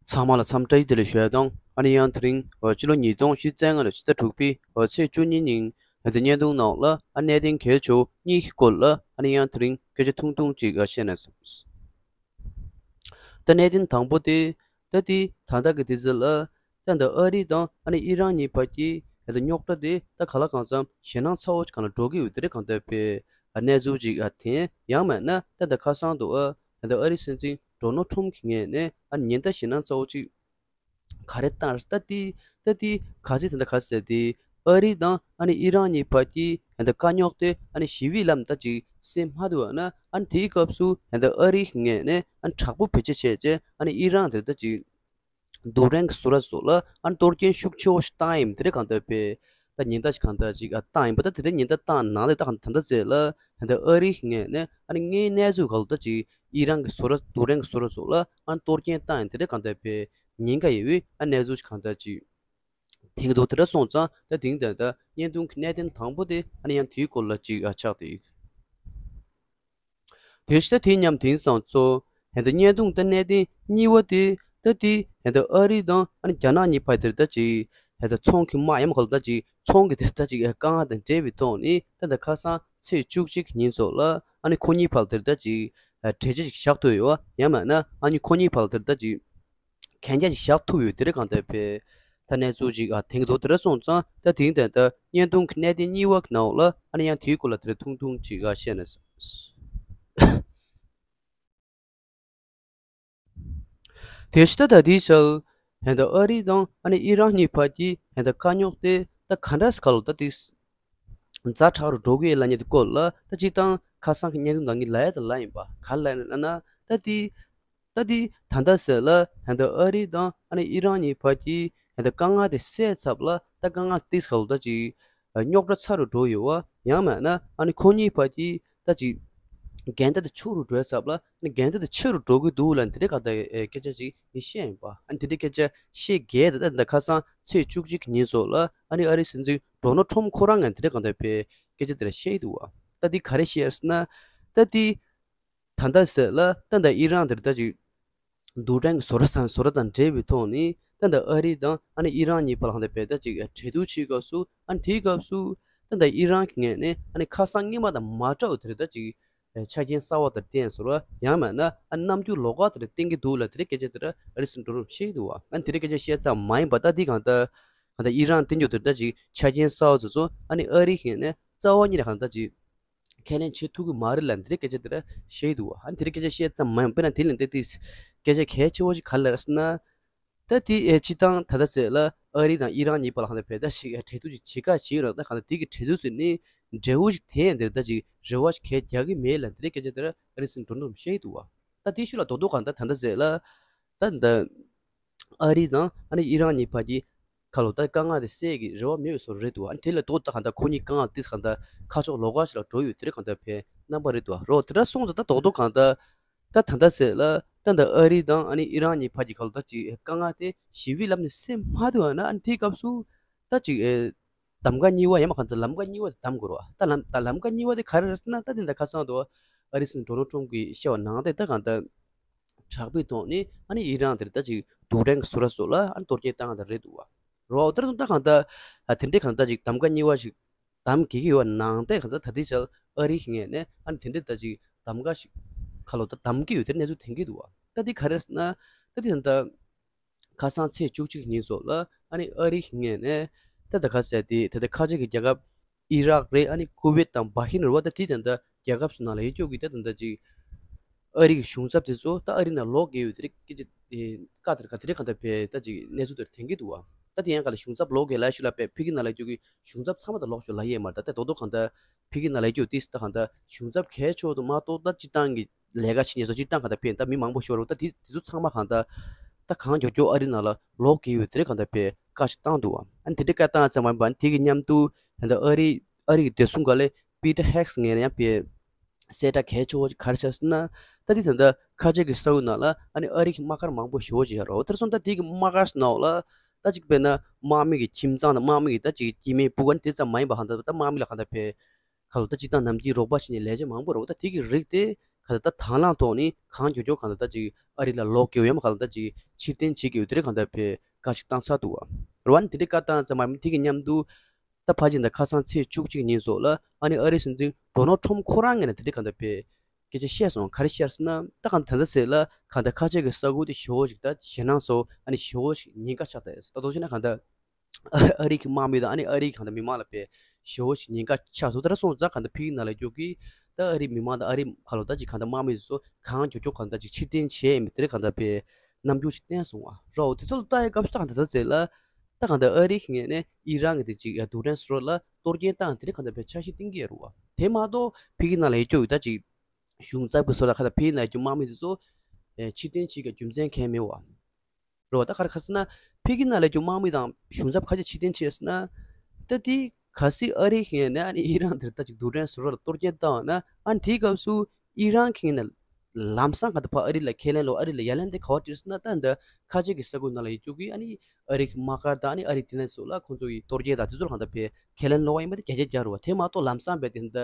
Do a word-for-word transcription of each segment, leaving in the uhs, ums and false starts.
ཚང་མ་ལ་འཚམས་བཀྲ་ཤིས་བདེ་ལེགས་ཞུ་ཡ་དང་། ཨ་ནི་ཡང་དེ་རིང་ཕྱི་ལོ་ཉིས་སྟོང་ཉི་ཤུ་རྩ་ལྔ་ལོའི་ཕྱི་ཟླ་དྲུག་པའི་ཚེས་བཅུ་གཉིས་ཉིན་ང་ཚོའི་བརྙན་ཐུང་ནང་ལ་ཨ་གནད་དོན་གལ་ཆེ་བོ་གཉིས་ཀྱི་སྐོར་ལ་ཨ་ནི་ཡང་དེ་རིང་སྐད་ཆ་ཐུང་ཐུང་ཅིག་བཤད་ན་བསམས། ད་གནད་དོན་དང་པོ་དེ། ད་དེ་ད་ལྟ་གི་དུས་ཚོད་ལ་ད་ད་ཨ་རི་དང་ཨ་ནི་ཨི་རན་གཉིས་བར་གྱི་ད་རྙོག་དྲ་དེ་ད་གང་ལ་གང་འཚམ་ཞེད་སྣང་ཚ་བོ་ཞིག་སྒང་ལ་འགྲོ་གི་ཡོད། དེ་རེད། གང་ལྟར་པའི་གནས་ཚུལ་ཅིག་ཨ་འཐེན། ཡང་མིན་ན་ད་ད་ཁ་སང་དུ་ཨ་ད་ཨ་རི་སྲིད་འཛིན་ཌོ་ནལ་ཊམ་གྱི་ངོས་ནས་ཨ་ཉེན་བརྡ་ཞེད་སྣང་ཚ་བོ་ཅིག་ག་རེ་བཏང་རེད། ད་དེ་ད་དེ་ག་ཚོད་ད་ད་ག་ཚོད་དེ་ཨ་རི་དང་ཨ་ནི་ཨི་རན་གཉིས་བར་གྱི་ད་དཀའ་རྙོག་དེ་ཨ་ནི་ཞི་བའི་ལམ་ད་ཅིག་སེལ་མ་ཐུབ་པ་ན་ཨ་ནི་དེའི་སྐབས་སུ་ད་ཨ་རིའི་ངོས་ནས་ཨ་ནི་དྲག་པོ་བེད་སྤྱོད་བྱས་རྗེས་ཨ་ནི་ཨི་རན་དེ་ད་ཅིག་རྡུལ་ཕྲན་གྱི་ཟུར་ར་སོགས་ལ་ཨ་ནི་གཏོར་སྐྱོན་ཤུགས་ཆེ་བོ་ཞིག་བཏང་ཡིན། དེ་རེད། གང་ལྟར་པའི་ད་ཉེན་བརྡ་ཞིག་གང་ལྟར་ཅིག་ཨ་བཏང་ཡིན་པ། ད་དེ་འདྲའི་ཉེན་བརྡ་བཏང་ནང་ལས་ད་གང་ད་ད་ཚོད་ལ་ད་ད་ཨ་རིའི་ངོས་ནས་ཨ་ནི་དངོས་གནས་ཚུལ་ག་ལ་ད་ཅིག་ཨི་རན་གྱི་ཟུར་ར་རྡུལ་ཕྲན་གྱི་ཟུར་ར་སོགས་ལ་ཨ་ནི་གཏོར་སྐྱོན་བཏང་ཡིན། དེ་རེད། གང་ལྟར་པའི་ཉེན་ཁ་ཡོད་པའི་ཨ་གནས་ཚུལ་ཞིག་གང་ལྟར་ཅིག་འཐེན་གྱི་འདུག་དེ་འདྲ་སོང་ཙང་ད་དེང་ད་ད་བརྙན་ཐུང་གི་གནད་དོན་དང་པོ་དེ་ཨ་ནི་ཡང་དེའི་སྐོར་ལ་ཅིག་ཨ་ཆགས་བསྡད་ཡོད། དེ་བཞིན་ད་དེ་མཉམ་དེང་སང་ཚོ་ཧན་ད་བརྙན་ཐུང་ད་གནད་དོན་གཉིས་པ་དེ་ད་དེ་ཧན་ད་ཨ་རི་དང་ཨ་ནི་རྒྱ་ནག་གཉིས་བར་དེར་ད་ཅིག་ཧན་ད་ཚོང་གི་དམག་ཡམ་ག་ལ་ད་ཅིག་ཚོང་གི་དེར་ད་ཅིག་དཀའ་ངལ་དང་འབྲེལ་བའི་ཐོག་ནས་ད་ད་ཁ་སང་ཚེས་བཅུ་གཅིག་ཉིན་ཚོ་ལ་ཨ་ནི་ཁོ་གཉིས་བར་དེར་ད་ཅིག་གྲོས་ཆོད་ཅིག་བཞག་ཐུབ་ཡོད་པ། ཡང་མིན་ན་ཨ་ནི་ཁོ་གཉིས་བར་དེར་ད་ཅིག་གན་རྒྱ་ཅིག་བཞག་ཐུབ་ཡོད། དེ་རེད། གང་ལྟར་པའི་ད་གནས་ཚུལ་ཅིག་ཨ་འཐེན་གྱི་འདུག་དེ་འདྲ་སོང་ཙང་ད་དེང་ད་ད་བརྙན་ཐུང་གི་གནད་དོན་གཉིས་པ་གི་ནང་ལ་ཨ་ནི་ཡང་དེའི་སྐོར་ལ་དེ་རིང་ཐུང་ཐུང་ཅིག་ཨ་བཤད་ན་བསམས། དེ་བཞིན་ད་ད་དེའི་ཆར་ཧན་ད་ཨ་རི་དང་ཨ་ནི་ཨི་རན་གཉིས་བར་གྱི་ཧན་ད་དཀའ་རྙོག་དེ་ད་ག་འདྲ་སེ་ག་ལ་ད་དེ་ཛ་དྲག་རུ་འགྲོ་གི་ཡོད་ལབ་མཁན་དེ་སྐོར་ལ་ད་སྤྱིར་བཏང་ཁ་སང་གི་བརྙན་ཐུང་ནང་གི་ལབ་ཡ་ད་ལབ་ཡིན་པ། ག་ལ་ལབ་ན་ད་དེ་ད་དེ་ད་ལྟ་ཟེར་ལ་ཧན་ད་ཨ་རི་དང་ཨ་ནི་ཨི་རན་གཉིས་བར་གྱི་ཧན་ད་དཀའ་ངལ་དེ་སེལ་ཚར་ལ་ད་དཀའ་ངལ་དེ་ག་ལ་ད་ཅིག་རྙོག་དྲ་ཚ་རུ་འགྲོ་ཡོད་པ། ཡང་མིན་ན་ཨ་ནི་ཁོ་གཉིས་བར་གྱི་ད་ཅིག་འགལ་ཟླ་དེ་ཆུང་རུ་འགྲོ་ཚར་ལ་ཨ་ནི་འགལ་ཟླ་དེ་ཆེ་རུ་འགྲོ་གི་འདུག་ལབ་དེ་འདྲའི་ག་ད་སྐད་ཆ་ཅིག་ངས་བཤད་ཡིན་པ། ཨ་ནི་དེ་འདྲའི་སྐད་ཆ་བཤད་བརྒྱབ་ད་ད་ཁ་སང་ཚེས་བཅུ་གཅིག་ཉིན་ཚོ་ལ་ཨ་ནི་ཨ་རིའི་སྲིད་འཛིན་ཌོ་ནལ་ཊམ་ཁོ་རང་ངས་དེ་འདྲའི་ག་ད་པའི་སྐད་ཆ་དེ་འདྲ་བཤད་ཀྱི་འདུག་པ། ད་འདི་ག་རེ་བཤད་ཟེར་ན་ད་འདི་ད་ལྟ་ཟེར་ལ་ད་ལྟ་ཨི་རན་དེར་ད་ཅིག་རྡུལ་ཕྲན་གྱི་ཟུར་ར་དང་ཟུར་ར་དང་འབྲེལ་བའི་ཐོག་ནས་ད་ལྟ་ཨ་རི་དང་ཨ་ནི་ཨི་རན་གཉིས་བར་ལ་ཧང་ད་པའི་ད་ཅིག་གྲོས་བསྡུར་བྱེད་སྐབས་སུ་ཨ་ནི་དེའི་སྐབས་སུ་ད་ལྟ་ཨི་རན་གྱི་ངོས་ནས་ཨ་ནི་ཁ་སང་སྔོན་མ་དང་མ་འདྲ་བ་དེར་ད་ཅིག་ཆ་རྐྱེན་གསར་བ་དང་བསྟན་སོང་ར། ཡང་མིན་ན་ཨ་ནི་རྣམ་འགྱུར་ལོགས་ཀ་དེར་བསྟན་གྱི་འདུག་ལབ་དེ་འདྲའི་སྐད་ཆ་དེ་འདྲ་ཨ་རི་སྲིད་འཛིན་ཌོ་ནལ་ཊམ་བཤད་ཀྱི་འདུག་པ། ཨ་ནི་དེ་འདྲའི་སྐད་ཆ་བཤད་ཙམ་མ་ཡིན་པ་ད་འདི་གང་ལྟར་གང་ལྟར་ཨི་རན་བསྟན་རྒྱུ་དེར་ད་ཅིག་ཆ་རྐྱེན་གསར་བ་དེ་ཚོ་ཨ་ནི་ཨ་རི་གི་ངོས་ནས་རྩ་བ་ཉིད་ནས་གང་ལྟར་ཅིག་ཁས་ལེན་བྱེད་ཐུབ་ཀྱི་མ་རེད་ལབ་དེ་འདྲའི་སྐད་ཆ་དེ་འདྲ་བཤད་ཀྱི་འདུག་པ། ཨ་ནི་དེ་འདྲའི་སྐད་ཆ་བཤད་ཙམ་མ་ཡིན་པ། དཔེར་ན་དེ་ལས་འདི་དེ་སྐད་ཆ་གལ་ཆེ་བོ་ཞིག་ག་རེ་རེད་ཟེར་ན། ད་དེ་ཨེ་སྤྱིར་བཏང་ད་ལྟ་ཟེར་ལ་ཨ་རི་དང་ཨི་རན་གཉིས་བར་ལ་ཧང་ད་པའི་ད་ཞིག་ཨེ་གྲོས་བསྡུར་ཅིག་བྱེད་ཁ་བྱེད་ཡོད་ར། ད་གང་ལྟར་དེ་གི་གྲོས་བསྡུར་ཟེར་ནི་འབྲས་བུ་ཞིག་དེ་ཡང་འདིར་ད་ཅིག་རེ་བ་ཞིག་གས་རྒྱག་གི་མེད་ལབ་དེ་འདྲའི་སྐད་ཆ་དེ་འདྲ་ཨ་རི་སྲིད་འཛིན་ཌོ་ནལ་ཊམ་བཤད་ཀྱི་འདུག་པ། ད་དེ་ཤུགས་ལ་རྡོག་རྡོག་གང་ལྟར་ད་ལྟ་ཟེར་ལ་ད་འདི་ཨ་རི་དང་ཨ་ནི་ཨི་རན་གཉིས་བར་གྱི་ཁ་ལོ་ད་དཀའ་ངལ་དེ་སེལ་གྱི་རེ་བ་མེད་པའི་བཟོ་རེད་འདུག་པ། ཨ་ནི་དེ་ལས་རྡོག་རྡོག་གང་ལྟར་ཁོ་གཉིས་དཀའ་ངལ་དེ་གང་ལྟར་ཁ་ཕྱོགས་ལོགས་ཀ་ཞིག་ལ་འགྲོ་ཡོད་དེ་རེད། གང་ལྟར་པའི་རྣམ་པ་རེད་འདུག་པ། རོ་དེ་འདྲ་སོང་ཙང་ད་རྡོག་རྡོག་གང་ལྟར་ད་ད་ལྟ་ཟེར་ལ་ད་ད་ཨ་རི་དང་ཨ་ནི་ཨི་རན་གཉིས་བར་གྱི་ཁ་ལོ་ད་ཅིག་དཀའ་ངལ་དེ་ཞི་བའི་ལམ་ནས་སེལ་མ་ཐུབ་པ་ན་ཨ་ནི་དེའི་སྐབས་སུ་ད་ཅིག་ཨེ་གདམ་ག་གཉིས་པ་ཡང་མ་གང་ལྟར་ལམ་ཀ་གཉིས་པ་དེ་གདམ་དགོས་རེད་པ། ད་ལམ་ད་ལམ་ཀ་གཉིས་པ་དེ་ག་རེ་རེད་ཟེར་ན་ད་དེ་ད་ཁ་སང་དུ་ཨ་རི་སྲིད་འཛིན་ཌོ་ནལ་ཊམ་གྱིས་བཤད་པ་ནང་དེ་ད་གང་ལྟར་དྲག་པོའི་ཐོག་ནས་ཨ་ནི་ཨི་རན་དེར་ད་ཅིག་རྡུལ་ཕྲན་གྱི་ཟུར་ར་སོགས་ལ་ཨ་ནི་གཏོར་སྐྱོན་བཏང་ཡ་དེ་རེད་འདུག་པ། རོ་དེར་སོང་ད་གང་ལྟར་ཨ་དེ་འདྲའི་གང་ལྟར་ཅིག་གདམ་ག་གཉིས་པ་ཞིག་གདམ་དགོས་ཀྱི་ཡོད་པ་ནང་དེ་གང་ལྟར་ད་ལྟའི་ཆར་ཨ་རི་གི་ངོས་ནས་ཨ་ནི་དེ་འདྲའི་ད་ཅིག་གདམ་ག་ཞིག་ཁ་ལོ་ད་གདམ་གྱི་ཡོད་དེ་གནས་ཚུལ་ཐོན་གྱི་འདུག་པ། ད་དེ་ག་རེ་རེད་ཟེར་ན་ད་དེ་ད་ལྟ་ཁ་སང་ཚེས་བཅུ་གཅིག་ཉིན་སོགས་ལ་ཨ་ནི་ཨ་རི་གི་ངོས་ནས་ད་ད་ག་ཟེར་དེ་ད་ལྟ་ཁ་ཆེ་གི་རྒྱལ་ཁབ་ཨི་རག་རེད། ཨ་ནི་ཀུ་ཝེད་དང་བྷ་ཧིན་རེད་པ། ད་དེ་ད་ལྟ་རྒྱལ་ཁབ་སོགས་ནང་ལ་ཡོད་རྒྱུ་གི་ད་ད་ད་ཅིག་ཨ་རི་གི་གཞུང་ཚབ་དེ་ཚོ་ད་ཨ་རི་ནང་ལོག་གི་ཡོད་དེ་རེད། སྐད་ཆ་དེ་བཀའ་དེར་ག་དེ་རེད་གང་ལྟར་བས་ད་ཅིག་གནས་ཚུལ་དེར་ཐོན་གྱི་འདུག་པ། ད་དེ་ཡང་ག་ལ་གཞུང་ཚབ་ལོག་གི་ལ་ཤུ་ལ་པའི་ཕི་གི་ནང་ལ་རྒྱུ་གི་གཞུང་ཚབ་ཚང་མ་ད་ལོག་ཤོག་ལབ་ཡས་མ་རེད། ད་ད་རྡོག་རྡོག་གང་ལྟར་ཕི་གི་ནང་ལ་རྒྱུ་དེ་ད་གང་ལྟར་གཞུང་ཚབ་གལ་ཆེ་བོ་དུ་མ་གཏོགས་ད་སྤྱིར་བཏང་གི་ལས་ཀ་བྱེད་མཁན་སོགས་སྤྱིར་བཏང་གང་ལྟར་ཕེབས་ད་མི་མང་པོ་ཤོར་རོགས། ད་དེ་དེ་ཚོ་ཚང་མ་གང་ལྟར་ད་གང་མགྱོགས་མགྱོགས་ཨ་རི་ནང་ལ་ལོག་གི་ཡོད་དེ་རེད་གང་ལྟར་ཕེབས་བཀའ་ཞིག་བཏང་འདུག་པ། ཨ་ནི་དེ་འདྲའི་བཀའ་བཏང་ཙམ་མ་ཡིན་པ་ཨ་ནི་དེ་གི་མཉམ་དུ་ད་ལྟ་ཨ་རི་ཨ་རི་གི་བདེ་སྲུང་སྒང་ལས་པི་ཏར་ཧེག་སི་ངོས་ནས་ཡང་ཕེབས་གསལ་བསྒྲགས་གལ་ཆེ་བོ་ཅིག་ག་རེ་བྱས་ཟེར་ན། ད་དེ་ད་ལྟ་ཁ་ཆེ་གི་ས་ཁུལ་ནང་ལ་ཨ་ནི་ཨ་རི་གི་དམག་སྒར་མང་པོ་ཞེ་བོ་ཅིག་ཡོད་རེད། དེར་སོང་ད་དེ་གི་དམག་སྒར་ནང་ལ་ད་ཅིག་དཔེར་ན་དམག་མི་གི་ཁྱིམ་ཚང་དང་དམག་མི་གི་ད་ཅིག་སྐྱེ་དམན་སྤུ་གུ་ཨ་ནི་དེ་ཙམ་མ་ཡིན་པ་གང་ལྟར་ད་དམག་མི་ལ་གང་ལྟར་ཕེབས་ཁ་ལོ་ད་སྤྱིར་བཏང་ནམ་རྒྱུན་རོགས་པ་བྱེད་མཁན་ལས་བྱེད་མང་པོ་རེད་པ། ད་དེ་གི་རིགས་དེ་ གང་ལྟར་ད་དང་བླངས་ཐོག་ནས་གང་མགྱོགས་མགྱོགས་གང་ལྟར་ད་ཅིག་ཨ་རི་ལ་ལོག་དགོས་ཡོད་མ་གང་ལྟར་ད་ཅིག་ཕྱིར་འཐེན་བྱེད་དགོས་དེ་རིགས་གང་ལྟར་བྱས་བཀའ་ཞིག་བཏང་ཚར་འདུག་བ། རེད་བ། ཨ་ནི་དེ་འདྲའི་བཀའ་བཏང་ཙང་མ་དེ་གི་མཉམ་དུ་ད་ཕལ་ཆེར་ད་ཁ་སང་ཚེས་བཅུ་གཅིག་ཉིན་སོགས་ལ་ཨ་ནི་ཨ་རིའི་སྲིད་འཛིན་ཌོ་ནལ་ཊམ་ཁོ་རང་ངོས་ནས་དེ་འདྲའི་གང་ལྟར་བྱས་སྐད་ཆ་བཤད་སོང་། ག་རེ་བཤད་ཟེར་ན། ད་གང་ལྟར་ད་ལྟ་ཟེར་ལ་གང་ལྟར་ཁ་ཆེ་གི་ས་ཁུལ་དེ་ཞེ་པོ་ཅིག་ད་ཞེད་སྣང་ཚོ་ཨ་ནི་ཞེ་པོ་ཅིག་ཉེན་ཁ་ཆགས་ད་ཡོད། ད་དུང་བྱས་ན་གང་ལྟར་ཨ་རི་གི་དམག་མི་དང་ཨ་ནི་ཨ་རི་གང་ལྟར་མི་མང་ལ་བྱས་ཞེ་པོ་ཅིག་ཉེན་ཁ་ཆགས་སོང་། དེ་འདྲ་སོང་ཙང་གང་ལྟར་ཕ་གི་ནང་ལ་ཡོད་ཀྱི་ད་ཨ་རི་མི་མང་དང་ཨ་རི་ག་ལོ་ད་ཅིག་གང་ལྟར་དམག་མི་ཚོ་གང་མགྱོགས་མགྱོགས་གང་ལྟར་ཅིག་ཕྱིར་འཐེན་བྱས་ཡིན་པ་དེ་རིགས་གང་ལྟར་བྱས་རྣམ་འགྱུར་ཅིག་བསྟན་སོང་བ་རོ། དེ་ཚོ་ལ་ལྟ་ཡི་སྐབས་སུ་ད་གང་ལྟར་ད་ཟེར་ལ་ད་གང་ལྟར་ཨ་རི་གི་ངོས་ནས་ཨི་རན་གྱི་དེ་ཅིག་རྡུལ་ཕྲན་སོགས་ལ་གཏོར་སྐྱོན་བཏང་དེ་རིགས་གང་ལྟར་བྱས་འཆར་གཞི་བཏིང་གི་ཡོད་རེད་བ། དེ་མ་གཏོགས་ཕ་གི་ནང་ལ་ཡོད་ཀྱི་ད་ཅིག་གཞུང་ཚབ་ཀྱི་སོགས་ལ་གང་ལྟར་ཕ་གི་ནང་ཡོད་ཀྱི་དམག་མི་དེ་ཚོ་ཕྱིར་འཐེན་བྱེད་ཀྱི་རྒྱུ་མཚན་གང་ཡང་མེད་བ། རེད་བ། ད་ག་རེ་ག་རེ་ཟེར་ན་ཕ་གི་ནང་ལ་ཡོད་ཀྱི་དམག་མི་དང་གཞུང་ཚབ་ཁ་ཤས་ཕྱིར་འཐེན་བྱས་ཟེར་ན། ད་དེ་གལ་སྲིད་ཨ་རི་ངོས་ནས་ཨ་ནི་ཨི་རན་དེར་ད་ཅིག་རྡུལ་ཕྲན་སོགས་ལ་གཏོར་སྐྱོན་བཏང་ན་ཨ་ནི་དེའི་སྐབས་སུ་ཨི་རན་གྱི་ངོས་ནས་ལམ་སང་གང་ལྟར་ཕར་ཨ་རི་ལ་ཁས་ལེན་ལོག་ཨ་རི་ལ་ཡ་ལན་དེ་ག་པར་སྤྲད་ཟེར་ན། ད་འདི་ཁ་ཆེ་གི་ས་ཁུལ་ནང་ལ་ཡོད་རྒྱུ་གི་ཨ་ནི་ཨ་རི་གི་དམག་སྒར་དང་ཨ་ནི་ཨ་རི་བསྟི་གནས་སོགས་ལ་ཁོང་ཚོ་གི་གཏོར་སྐྱོན་དང་དེ་ཚོ་ལ་གང་ལྟར་བྱས་ཁས་ལེན་ལོག་པ་ཡིན་པ་དེ་རྒྱ་སྐྱེད་རྒྱག་རེད་བ། དེ་མ་གཏོགས་ལམ་སང་རྦད་དེ་འདི་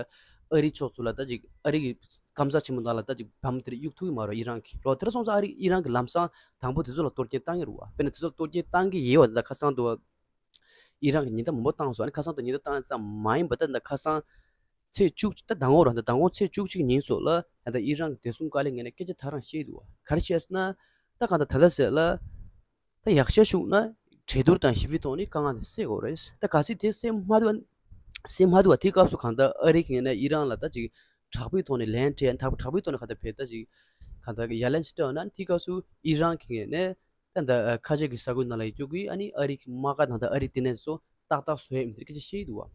ཨ་རི་ཕྱོགས་ཚོ་ལ་ད་ཅིག་ཨ་རི་གི་སྐམ་ས་ཆེན་མོ་ནང་ལ་ད་ཅིག་བམ་དེར་གཡུག་ཐུབ་ཀྱི་མ་རེད་ཨི་རན་གྱིས་རོ། དེ་འདྲ་སོང་ཙང་ཨ་རི་ཨི་རན་གྱི་ལམ་སང་དང་པོ་དེ་ཚོ་ལ་གཏོར་སྐྱོན་བཏང་གི་རེད་བ། དཔེར་ན་དེ་ཚོ་ལ་གཏོར་སྐྱོན་བཏང་གི་ཡོད་བ། ད་ཁ་སང་དུ་ཨི་རན་གྱིས་ཉིན་ལྟར་མང་པོ་བཏང་སོང་། ཨ་ནི་ཁ་སང་དུ་ཉིན་ལྟར་བཏང་ཙམ་མ་ཡིན་པ་ད་ད་ཁ་སང་ཚེས་བཅུ་གཅིག་ད་མདང་དགོང་ར་ད་མདང་དགོང་ཚེས་བཅུ་གཅིག་ཉིན་སོགས་ལ་ད་ལྟ་ཨི་རན་གྱི་བདེ་སྲུང་བཀའ་བློན་ངོས་ནས་སྐད་ཆ་ད་རང་བཤད་འདུག་བ། ག་རེ་བཤད་ཟེར་ན། ད་གང་ལྟར་ད་ལྟ་ཟེར་ལ། ད་ཡག་ཤོས་ཤོད་ན་གྲོས་བསྡུར་དང་ཞི་བའི་ཐོག་ནས་དཀའ་ངལ་དེ་སེལ་དགོས་རེད། ད་གལ་སྲིད་དེ་སེལ་མ་ཐུབ་པ། སེལ་མ་ཐུབ་པ་དེའི་སྐབས་སུ་གང་ལྟར་ཨ་རི་གི་ངོས་ནས་ཨི་རན་ལ་ད་ཅིག་དྲག་པོའི་ཐོག་ནས་ལན་སྤྲད། དྲག་དྲག་པོའི་ཐོག་ནས་གང་ལྟར་བྱས་ད་ཅིག་གང་ལྟར་ཡ་ལན་ཞིག་སྤྲད་པ་ན་དེའི་སྐབས་སུ་ཨི་རན་གི་ངོས་ནས་ད་ལྟ་ཁ་ཆེ་གི་ས་ཁུལ་ནང་ལ་ཡོད་རྒྱུ་གི་ཨ་ནི་ཨ་རི་གི་དམག་སྒར་དང་ད་ཨ་རི་བསྟི་གནས་ཚོ་ཏག་ཏག་བཟོ་ཡ་ཡིན་མིན་དེ་སྐད་ཆ་བཤད་ཀྱི་འདུག་བ།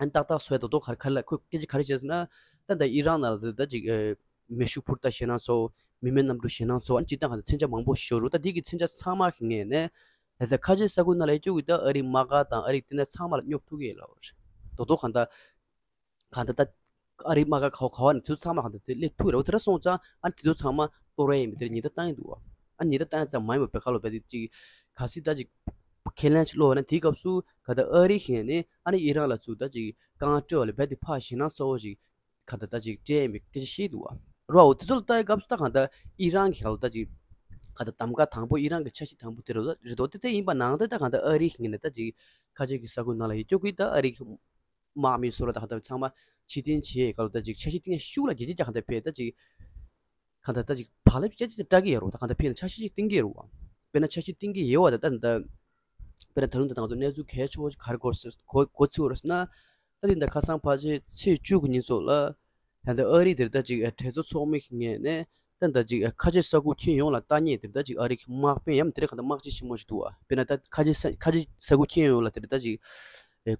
ཨ་ནི་ཏག་ཏག་བཟོ་ཡ་ད་དུང་ག་རེ་ག་རེ་ལ་ཁོས་སྐད་ཆ་ག་རེ་བཤད་ཟེར་ན། ད་ལྟ་ཨི་རན་ནང་ལ་ད་ཅིག་ཨེ་མེ་ཤུགས་འཕུར་མདའ་ཞེད་སྣང་ཚོགས། མི་མེད་གནམ་གྲུ་ཞེད་སྣང་ཚོགས། ཨ་ནི་སྤྱིར་བཏང་ག་ཚོད་མཚོན་ཆ་མང་པོ་ཤོར་རུ། ད་འདི་གི་མཚོན་ཆ་ཚང་མ་གི་ངོས་ནས་ད་ལྟ་ཁ་ཆེ་ས་ཁུལ་ནང་ལ་ཡོད་རྒྱུ་གི་ད་ཨ་རིའི་དམག་སྒར་དང་ཨ་རིའི་བསྟི་གནས་ཚང་མ་ལ་སྙོབ་ཐུབ་ཀྱི་ཡོད་ལབ་པ་རེད། ད་དུང་གང་ལྟར་གང་ལྟར་ད་ཨ་རིའི་དམག་སྒར་ག་བ་ག་བ་ནས་དེ་ཚོ་ཚང་མ་གང་ལྟར་དེ་སླེབས་ཐུབ་རེད་བ། དེ་འདྲ་སོང་ཙང་ཨ་ནི་དེ་ཚོ་ཚང་མ་གཏོར་ཡ་ཡིན་པ་དེ་ཉེན་བརྡ་བཏང་གི་འདུག་བ། ཨ་ནི་ཉེན་བརྡ་བཏང་ཡ་ཙམ་མ་ཡིན་པ་བས་ཁ་ལོ་བས་དེ་ཅིག་གལ་སྲིད་ད་ཅིག་ཁས་ལེན་ཅིག་ལོག་པ་ན་དེའི་སྐབས་སུ་ག་ད་ཨ་རི་གི་ངོས་ནས་ཨ་ནི་ཨི་རན་ལ་ཚུར་ད་ཅིག་དཀའ་ངལ་སྤྲོད་པ་ལ་རྦད་དེ་ཕར་ཞེད་སྣང་ཚ་བོ་ཅིག་ག་ད་ད་ཅིག་སྤྲད་ཡིན་པའི་སྐད་ཆ་བཤད་འདུག་བ། རོ། འོ་དེ་ཚོ་ལ་ལྟ་ཡི་སྐབས་སུ་ད་ག་ད་ཨི་རན་གྱི་ག་ལ་ད་ཅིག་ག་ད་གདམ་ག་དང་པོ་ཨི་རན་གྱི་འཆར་གཞི་དང་པོ་དེ་རེད་དོ། དེ་དེ་ཡིན་པ་ནང་དེ་ད་ག་ད་ཨ་རི་གི་ངོས་ནས་ད་ཅིག་ཁ་ཆེ་གི་ས་ཁུལ་ནང་ལ་ཡོད་རྒྱུ་གི་ད་ཨ་རི་གི་དམག་མི་ཚོ་ལ་ད་ག་ད་ཚང་མ་ཕྱིར་འཐེན་བྱེད་ག་ལ་ད་ཅིག་འཆར་གཞི་བཏིང་ཡ་ཤུགས་ལ་རྒྱ་སྐྱེད་རྒྱག་ག་ད་བས་ད་ཅིག་གང་ལྟར་ད་ཅིག་བག་ལེབ་ཅིག་ཅིག་བཀྲ་གི་ཡོད་རེད་བ། ད་གང་ལྟར་ཕ་གི་ནས་འཆར་གཞི་ཅིག་བཏིང་གི་ཡོད་རེད་བ། དཔེར་ན་འཆར་གཞི་བཏིང་གི་ཡོད་བ། ད་ད་ད་དཔེར་ན་ད་རུང་ད་ང་ཚོ་གནས་ཚུལ་གལ་ཆེ་བོ་ཅིག་ག་རེ་གོ་གོ་ཚུགས་རེད་ཟེར་ན། ད་དེ་ད་ཁ་སང་ཕལ་ཆེར་ཚེས་བཅུ་གི་ཉིན་སོགས་ལ་ད་ལྟ་ཨ་རི་དེར་ད་ཅིག་གྲོས་ཚོགས་ཚོགས་མི་གི་ངོས་ནས་ད་ད་ཅིག་ཁ་ཆེ་ས་ཁུལ་ཁྱོན་ཡོངས་ལ་ལྟ་མཁན་དེར་ད་ཅིག་ཨ་རི་གི་དམག་དཔོན་ཡང་དེ་རིང་གང་ལྟར་དམག་སྤྱི་ཆེན་མོ་ཞིག་འདུག་བ། དཔེར་ན་ད་ཁ་ཆེ་ས་ཁ་ཆེ་ས་ཁུལ་ཁྱོན་ཡོངས་ལ་དེར་ད་ཅིག་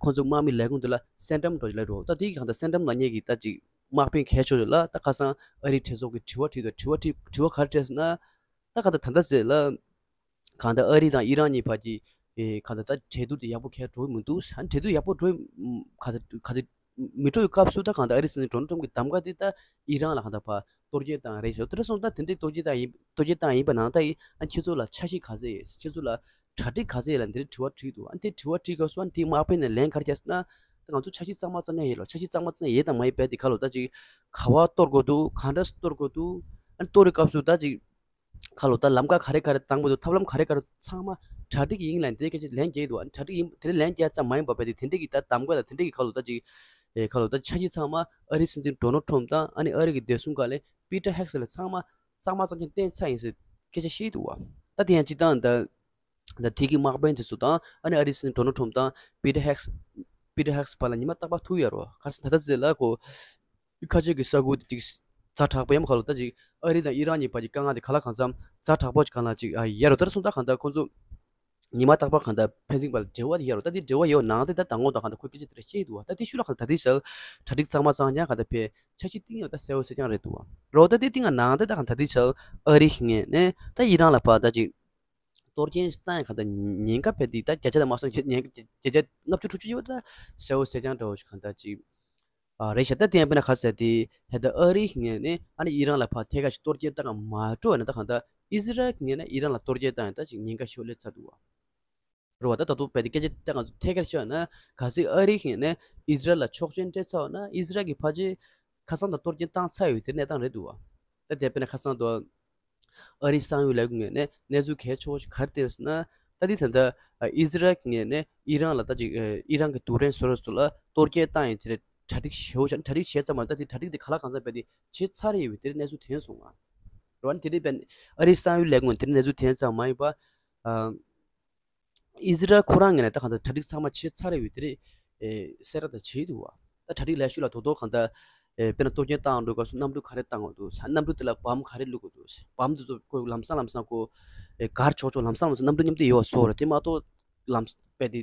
ཁོང་ཚོ་དམག་མི་ལས་ཁུངས་དེ་ལ་སེན་ཏྲམ་འགྲོ་ཅིག་ལ་འགྲོ། ད་དེ་གི་གང་ལྟར་སེན་ཏྲམ་ལ་ཉེ་གི་ད་ཅིག་དམག་དཔོན་གལ་ཆེ་ཤོས་ལ་ད་ཁ་སང་ཨ་རིའི་གྲོས་ཚོགས་ཀྱི་དྲི་བ་དྲིས་དང་། དྲི་བ་དྲིས་དྲི་བ་ག་རེ་དྲིས་ཟེར་ན། ད་གང་ལྟར་ད་ལྟ་ཟེར་ལ་གང་ལྟར་ཨ་རི་དང་ཨི་རན་གཉིས་བར་གྱི་ཨེ་གང་ལྟར་ད་གྲོས་བསྡུར་དེ་ཡག་པོ་གང་ཡང་འགྲོ་གི་མི་འདུག་ཟེར། གྲོས་བསྡུར་ཡག་པོ་འགྲོ་གང་ལྟར་གང་ལྟར་མི་འགྲོ་བའི་སྐབས་སུ་ད་གང་ལྟར་ཨ་རིའི་སྲིད་འཛིན་ཌོ་ནལ་ཊམ་གྱི་གདམ་ག་དེ་ད་ཨི་རན་ལ་གང་ལྟར་ཕར་གཏོར་སྐྱོན་བཏང་རེད་ཟེར། དེ་འདྲ་སོང་ཙང་ད་དེ་འདྲའི་གཏོར་སྐྱོན་བཏང་ཡིན་གཏོར་སྐྱོན་བཏང་ཡིན་པ་ནང་ད་ཡིན་ཨ་ཁྱེད་ཚོ་ལ་འཆར་གཞི་ག་ཚོད་ཡོད། ཁྱེད་ཚོ་ལ་གྲ་སྒྲིག་ག་ཚོད་ཡོད་ལབ་འདི་འདྲའི་དྲི་བ་དྲིས་འདུག་ཨ་འདི་དྲི་བ་དྲིས་སྐབས་སུ་ཨ་འདི་དམག་དཔོན་ནས་ལན་ག་རེ་བརྒྱབ་ཟེར་ན། ད་ང་ཚོ་འཆར་གཞི་གཙང་མ་གཙང་རྐྱང་ཡོད་ལ། འཆར་གཞི་གཙང་མ་གཙང་རྐྱང་ཡོད་དང་མ་ཡོད་བས་དེ་ག་ལོ་ད་ཅིག་ག་བ་གཏོར་དགོས་འདུག་གང་འདྲ་སེ་གཏོར་དགོས་འདུག་ཨ་གཏོར་བའི་སྐབས་སུ་ད་ཅིག་ག་ལོ་ད་ལམ་ཁ་ག་རེ་ག་རེ་བཏང་དགོས་འདུག་ཐབས་ལམ་ག་རེ་ག་རེ་ཚང་མ་གྲ་སྒྲིག་ཡིན་ལབ་དེ་སྐད་ཆ་ལན་རྒྱག་འདུག་ཨ་གྲ་སྒྲིག་ཡིན་དེ་ལན་རྒྱག་ཙམ་མ་ཡིན་པ་བས་དེ་དེ་འདྲ་གི་ད་གདམ་ག་ལ་དེ་འདྲ་གི་ག་ལོ་ད་ཅིག་ཨེ་ག་ལོ་ད་འཆར་གཞི་ཚང་མ་ཨ་རིའི་སྲིད་འཛིན་ཌོ་ནལ་ཊམ་དང་ཨ་ནི་ཨ་རི་གི་བདེ་སྲུང་བཀའ་བློན་པི་ཏར་ཧེག་སི་ལ་ཚང་མ་གཙང་མ་གཙང་རྐྱང་བསྟན་ཚར་ཡིན་ཟེར་སྐད་ཆ་བཤད་འདུག་བ། ད་དེ་ཡང་སྤྱིར་བཏང་ད། ད་དེ་གི་དམག་དཔོན་དེ་ཚོ་དང་ཨ་ནི་ཨ་རིའི་སྲིད་འཛིན་ཌོ་ནལ་ཊམ་དང་པི་ཏར་ཧེག་སི། པི་ཏར་ཧེག་སི་བར་ལ་ཉི་མ་རྟག་པར་ཐུག་ཡོད་རེད་བ། ག་རེ་ཟེར་ན་ད་ལྟ་ཟེར་ལ་ཁོ་ཁ་ཆེ་གི་ས་ཁུལ་དེ་ཅིག་ཛ་དྲག་པོ་ཡང་ག་ལོ་ད་ཅིག་ཨ་རི་དང་ཨི་རན་གཉིས་བར་གྱི་དཀའ་ངལ་དེ་ག་ལ་གང་འཚམ་ཛ་དྲག་པོ་ཅིག་གང་ལ་ཅིག་ཨ་ཡོད་རེད། ད་རེས་སོང་ད་གང་ལྟར་ཁོ་ཚོ་ཉི་མ་རྟག་པར་གང་ལྟར་ཕན་ཚུན་བར་ལ་འབྲེལ་བ་དེ་ཡོད་རེད། ད་དེ་འབྲེལ་བ་ཡོད་ནང་དེ་ད་དང་པོ་དང་གང་ལྟར་ཁོས་སྐད་ཆ་དེ་འདྲ་བཤད་འདུག་བ། ད་དེ་ཤུལ་ལ་གང་ལྟར་ད་དེ་ཞག་གྲ་སྒྲིག་གཙང་མ་གཙང་རྐྱང་གང་ལྟར་བྱས་འཆར་གཞི་བཏིང་ཡོད་ད་གསལ་པོ་གསལ་རྐྱང་རེད་འདུག་བ། རོ། ད་དེ་བཏིང་ཡ་ནང་དེ་ད་གང་ལྟར་ད་དེ་ཞག་ཨ་རི་ངོས་ནས་ད་ཨི་རན་ལ་ཕར་ད་ཅིག་གཏོར་སྐྱོན་བཏང་ཡ་གང་ལྟར་ཉེན་ཁ་བས་དེ་ད་བརྒྱ་ཆ་ལ་མ་སོང་ཉེན་ཁ་བརྒྱ་ཆ་ལྔ་བཅུ་དྲུག་ཅུ་ཅིག་ད་གསལ་པོ་གསལ་རྐྱང་འདྲ་བོ་ཞིག་གང་ལྟར་ཅིག་ཨ་རེད་ཤག་ད་དེ་ཡང་དཔེར་ན་ག་ཟེར་དེ་ཧེ་ད་ཨ་རིའི་ངོས་ནས་ཨ་ནི་ཨི་རན་ལ་ཕར་ཐད་ཀར་ཞིག་གཏོར་སྐྱོན་བཏང་ག་མ་འགྲོ་བ་ན་ད་གང་ལྟར་ཨི་ཟི་རལ་གྱི་ངོས་ནས་ཨི་རན་ལ་གཏོར་སྐྱོན་བཏང་ཡ་ད་ཅིག་ཉེན་ཁ་ཤོར་སླེབས་ཚར་འདུག་བ། རེད་བ། ད་ད་དུང་བས་དེ་སྐད་ཆ་ད་ང་ཚོ་ཐད་ཀར་བཤད་ན་གལ་སྲིད་ཨ་རིའི་ངོས་ནས་ཨི་ཟི་རལ་ལ་ཆོག་མཆན་སྤྲད་ཚར་བ་ན་ཨི་ཟི་རལ་གྱི་ཕལ་ཆེར་ ཁ་སང་དང་གཏོར་སྐྱོན་བཏང་ཚར་ཡོད་དེ་གནས་སྟངས་རེད་འདུག་བ། ད་དེ་དཔེར་ན་ཁ་སང་དུ་ཨ་རིའི་གསང་བའི་ལས་ཁུངས་ངོས་ནས་གནས་ཚུལ་གལ་ཆེ་བོ་ཞིག་ག་རེ་སྟེར་ཟེར་ན། ད་འདི་ད་ལྟ་ཨ་ཨི་ཟི་རལ་གྱི་ངོས་ནས་ཨི་རན་ལ་ད་ཅིག་ཨ་ཨི་རན་གྱི་རྡུལ་ཕྲན་བཟོ་གྲྭ་ཚོ་ལ་གཏོར་སྐྱོན་བཏང་ཡོད་དེ་རེད། གྲ་སྒྲིག་ཞེ་པོ་བྱས་ན། གྲ་སྒྲིག་བྱས་ཙམ་མ་ཟད་ད་དེ་གྲ་སྒྲིག་དེ་ག་ལ་གང་འཚམ་རྦད་དེ་བྱས་ཚར་ཡོད་པའི་དེ་རིང་གནས་ཚུལ་ཐོན་སོང་ང་། རེད་བ། དེ་རིང་དཔེར་ན་ཨ་རིའི་གསང་བའི་ལས་ཁུངས་དེ་རིང་གནས་ཚུལ་ཐོན་ཙམ་མ་ཡིན་པ། ཨ་ཨི་ཟི་རལ་ཁོ་རང་ངོས་ནས་ད་གང་ལྟར་གྲ་སྒྲིག་ཚང་མ་བྱས་ཚར་ཡོད་པའི་དེ་རིང་ཨེ་གསལ་བསྒྲགས་དེ་བྱས་འདུག་བ། ད་གྲ་སྒྲིག་ལས་ཞུགས་ལ་དོ་དོ་གང་ལྟར་ཨེ་དཔེར་ན་གཏོར་སྐྱོན་བཏང་འགྲོ་སྐབས་སུ་གནམ་གྲུ་ག་རེ་བཏང་དགོས་འདུག་གནམ་གྲུ་དེ་ལ་བམ་ག་རེ་བླུག་དགོས་འདུག་བམ་དེ་ཚོ་ཁོ་ལམ་སང་ལམ་སང་ཁོ་ཨེ་གར་ཆོག་ཆོག་ལམ་སང་ལམ་སང་གནམ་གྲུ་མཉམ་དུ་ཡོད་པ་བཟོ་རེད། དེ་མ་གཏོགས་ལམ་རྦད་དེ་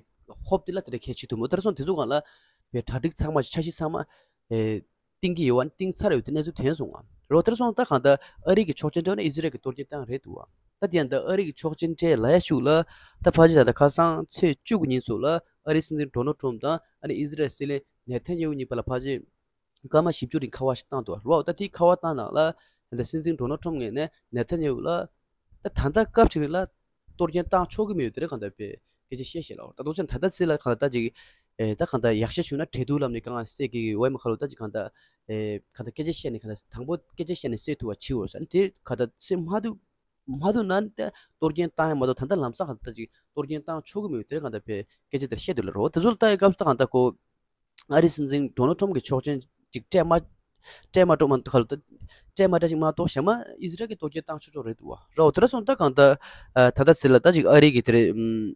ཧོབ་དེ་ལ་དེ་འདྲ་གལ་ཆེ་ཐུབ་མོད། དེར་སོང་དེ་ཚོ་སྒང་ལ་བའི་གྲ་སྒྲིག་ཚང་མ་འཆར་གཞི་ཚང་མ་ཨེ་བཏིང་གི་ཡོད་པ་ནི་བཏིང་ཚར་ཡོད་དེ་གནས་ཚུལ་ཐོན་སོང་ང་། རོ་དེར་སོང་ད་གང་ལྟར་ཨ་རི་གི་ཆོག་མཆན་སྤྲད་ན་ཨི་ཟི་རལ་གྱི་གཏོར་སྐྱོན་བཏང་རེད་འདུག་བ། ད་དེ་ཡང་ད་ཨ་རི་གི་ཆོག་མཆན་སྤྲད་ལ་ཡ་ཤུགས་ལ་ད་ཕལ་ཆེར་ད་ལྟ་ཁ་སང་ཚེས་བཅུ་དགུ་ཉིན་ཚོ་ལ་ཨ་རིའི་སྲིད་འཛིན་ཌོ་ནལ་ཊམ་དང་ཨ་ནི་ཨི་ཟི་རལ་སྲིད་བློན་ནེ་ཐན་ཡ་ཧུ་གཉིས་བར་ལ་ཕལ་ཆེར་སྐར་མ་བཞི་བཅུ་རིང་ཁ་པར་ཞིག་བཏང་འདུག་བ། ད་དེ་ཁ་པར་བཏང་ནང་ལ་ད་སྲིད་འཛིན་ཌོ་ནལ་ཊམ་ངོས་ནས་ནེ་ཐན་ཡ་ཧུ་ལ་ད་ད་ལྟ་སྐབས་ཅིག་ལ་གཏོར་སྐྱོན་བཏང་ཆོག་གི་མེད་ཡོད་དེ་རེད་གང་ལྟར་བས་སྐད་ཆ་བཤད་བཤད་ལ། ད་དུང་ཚན་ད་ལྟ་ཚེ་ལ་གང་ལྟར་ད་ཅིག་ཨེ་ད་གང་ལྟར་ཡག་ཤོས་བྱུང་ན་འབྲེལ་གཏུག་ལམ་ནས་གང་ང་སེལ་གི་འོས་མ་ཁ་ལོ། ད་ཅིག་གང་ལྟར་ཨེ་གང་ལྟར་སྐད་ཆ་བཤད་ནས་གང་ལྟར་དང་པོ་སྐད་ཆ་བཤད་ནས་སེལ་ཐུབ་པ་བྱེད་འོས་ས་དེ་གང་ལྟར་སེལ་མ་ཐུབ་མ་ཐུབ་ན་ནི་ད་གཏོར་སྐྱོན་བཏང་ཡ་མ་གཏོགས་ད་ལྟ་ལམ་སང་གང་ལྟར་ཅིག་གཏོར་སྐྱོན་བཏང་ཆོག་གི་མེད་དེ་རེད་གང་ལྟར་བས་སྐད་ཆ་དེར་བཤད་འདུག་ལ། རོ་དེ་ཚོ་ལ་ལྟ་ཡི་སྐབས་སུ་ད་གང་ལྟར་ཁོ་ཨ་རིའི་སྲིད་འཛིན་ཌོ་ནལ་ཊམ་གྱི་ཆོག་མཆན་ཅིག་སྤྲད་མ་སྤྲད་མ་སྤྲོ་མ་ཁ་ལོ་ད་སྤྲད་མ་སྤྲད་ཅིག་མ་གཏོགས་གཞན་མ་ཨི་ཟི་རལ་གྱི་གཏོར་སྐྱོན་བཏང་ཆོག་ཆོག་རེད་འདུག་བ། རོ་དེ་ར་སོང་ད་གང་ལྟར་ཨ་ད་ལྟ་ཚེ་ལ་ད་ཅིག་ཨ་རི་གི་དེ་རེད་ཨམ་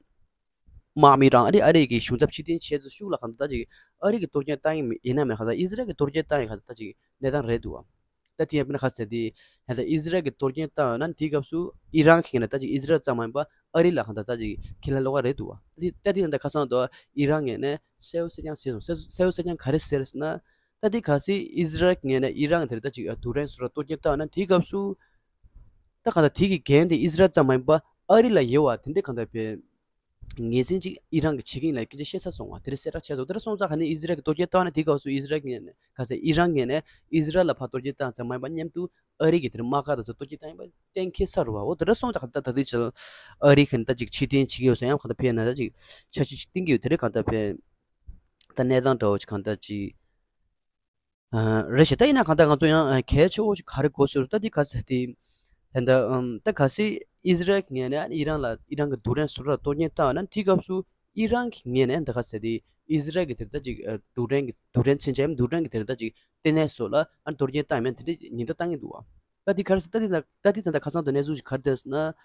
དམག་མི་རང་ཨ་རི་ཨ་རི་གི་གཞུང་ཚབ་ཕྱིར་འཐེན་བྱས་ཚུལ་ཤུགས་ལ་གང་ལྟར་ད་ཅིག་ཨ་རི་གི་གཏོར་སྐྱོན་བཏང་ཡིན་ཡིན་ན་མེད་གང་ལྟར་ཨི་ཟི་རལ་གི་གཏོར་སྐྱོན་བཏང་ཡིན་གང་ལྟར་ད་ཅིག་གནས་སྟངས་རེད་འདུག་བ། ད་དེ་ཡང་དཔེར་ན་ཁ་གསལ་དེ་ད་ལྟ་ཨི་ཟི་རལ་གི་གཏོར་སྐྱོན་བཏང་ཡོད་ན་དེའི་སྐབས་སུ་ཨི་རན་གྱི་ངོས་ནས་ད་ཅིག་ཨི་ཟི་རལ་ཙམ་མ་ཡིན་པ་ཨ་རི་ལ་གང་ལྟར་ད་ཅིག་ཁས་ལེན་ལོག་ག་རེད་འདུག་བ། ད་དེ་ད་དེ་ད་ལྟ་ཁ་སང་དུ་ཨི་རན་ངོས་ནས་གསལ་བོ་གསལ་རྐྱང་བྱས་སོང་། གསལ་གསལ་བོ་གསལ་རྐྱང་ག་རེ་ཟེར་ཟེར་ན། ད་དེ་གལ་སྲིད་ཨི་ཟི་རལ་གྱི་ངོས་ནས་ཨི་རན་དེར་ད་ཅིག་རྡུལ་ཕྲན་བཟོ་གྲྭ་གཏོར་སྐྱོན་བཏང་ན་དེའི་སྐབས་སུ་ད་གང་ལྟར་དེ་གི་འགན་དེ་ཨི་ཟི་རལ་ཙམ་མ་ཡིན་པ་ཨ་རི་ལ་ཡོད་པ་དེ་འདྲའི་གང་ལྟར་བས་ངེས་ཅན་ཅིག་ཨི་རན་གྱི་བྱེད་ཀྱི་ཡིན་ལ་སྐད་ཆ་བཤད་ཚར་སོང་བ། དེ་རིང་གསལ་བསྒྲགས་བྱས་སོང་། དེ་རིང་སོང་ཙང་ག་ནས་ཨི་ཟི་རལ་གྱི་གཏོར་སྐྱོན་བཏང་ན་དེའི་སྐབས་སུ་ཨི་ཟི་རལ་གྱི་ངོས་ནས་ག་ཚད་ཨི་རན་ངོས་ནས་ཨི་ཟི་རལ་ལ་ཕར་གཏོར་སྐྱོན་བཏང་ཙམ་མ་ཡིན་པ་མཉམ་དུ་ཨ་རི་གི་དེར་དམག་སྒར་དང་ཚོ་གཏོར་སྐྱོན་བཏང་ཡིན་པ་གཏན་འཁེལ་ཚར་བ། འོ་དེ་འདྲ་སོང་ཙང་ག་ད་ད་དུས་ཆེད་ཨ་རི་གི་ད་ཅིག་ཕྱིར་འཐེན་བྱེད་ཀྱི་ཡོད་ས་ཡང་ག་ད་ཕེབས་ན་ད་ཅིག་འཆར་གཞི་ཅིག་བཏིང་གི་ཡོད། དེ་རིང་ག་ད་ཕེབས་ད་གནས་སྟངས་འདྲ་བོ་ཅིག་ག་ད་ཅིག་ཨ་རེད་ཤག་ད་ཡིན་ན་གང་ལྟར་ང་ཚོ་ཡང་ཨ་གལ་ཆེ་བོ་ཅིག་ག་རེ་དགོས་ཟེར་ད་འདི་ག་ཟེར་ཏེ་ད་ད་ཨམ་ད་གལ་སྲིད་ཨི་ཟི་རལ་གྱི་ངོས་ནས་ཨི་རན་ལ་ཨི་རན་གྱི་རྡུལ་ཕྲན་བཟོ་གྲྭ་གཏོར་སྐྱོན་བཏང་ན་དེའི་སྐབས་སུ་ཨི་རན་གྱི་ངོས་ནས་ད་ག་ཟེར་ཏེ་ཨི་ཟི་རལ་གྱི་དེར་ད་ཅིག་ཨ་རྡུལ་ཕྲན་གྱི་རྡུལ་ཕྲན་མཚོན་ཆ་ཡང་རྡུལ་ཕྲན་གྱི་དེར་ད་ཅིག་ལྟེ་གནས་སོགས་ལ་ཨ་གཏོར་སྐྱོན་བཏང་ཡོད་མེད་དེ་འདྲ་ཉེན་བརྡ་བཏང་གི་འདུག་བ། ད་འདི་ག་རེ་ཟེར་ད་འདི་ད་ད་འདི་ད་ད་ཁ་སང་དུ་གནས་ཚུལ་ཞིག་ག་རེ་བསྡད་ཟེར་ན།